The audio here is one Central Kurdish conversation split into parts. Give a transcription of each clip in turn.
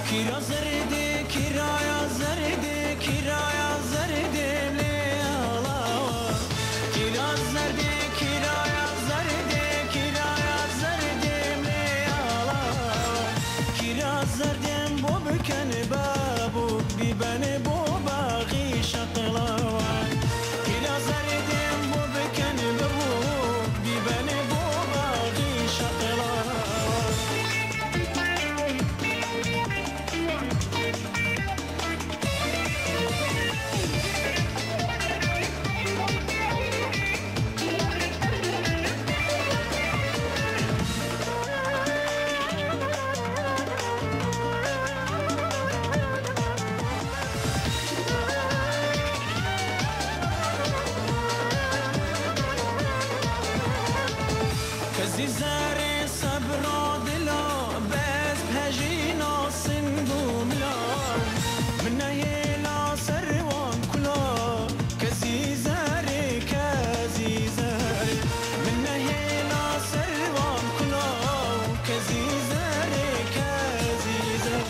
Kira zerdi, kiraya zerdi, kiraya zerdi le ağlava. Kira zerdi, kiraya zerdi, kiraya zerdi le ağlava. Kira zerdim bu büken babu, bi beni bu bağı şatlava. Kira zerdim bu büken babu, bi beni bu bağı şatlava. کزی زر صبر و دلا بس پژینا سنگو ملا من نیلا سروان کلا کزی زر کزی زر من نیلا سروان کلا کزی زر کزی زر.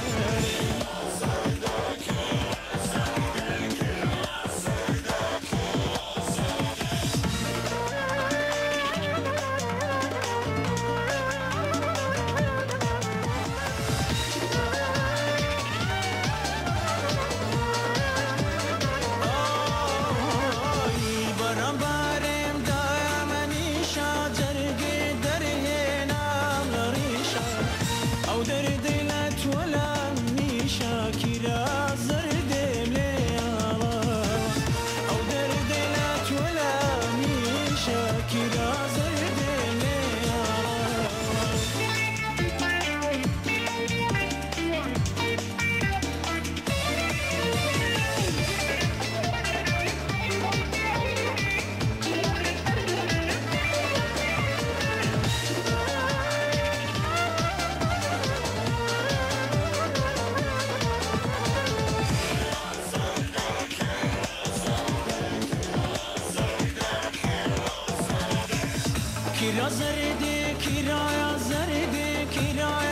Kira zerdi, kiraya zerdi, kiraya.